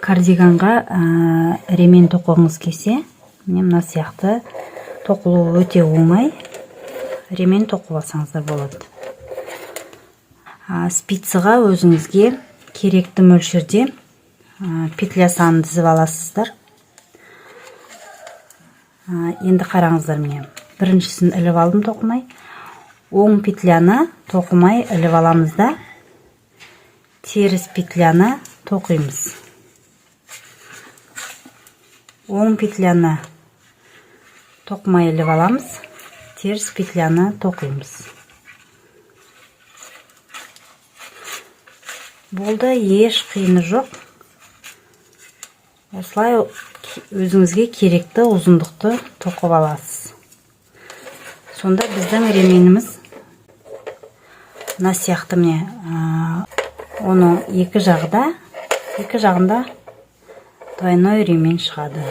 Кардиганға ремень тоқығыңыз келсе, міне, мына сияқты тоқылуы өте оңай. Ремень тоқып алсаңыздар болады. Спицаға өзіңізге керекті мөлшерде петля санын тізіп аласыздар. Енді қараңыздар, міне, біріншісін іліп алдым тоқымай. Оң петляны тоқымай іліп аламыз да, теріс петляны тоқимыз. Оң петляны тоқымай іліп аламыз, теріс петляны тоқимыз. Болды, еш қиыны жоқ. Осылай өзіңізге керекті ұзындықты тоқып аласыз. Сонда біздің ременіміз мына сияқты, міне, оның екі жағы да, екі жағында двойной ремень шығады.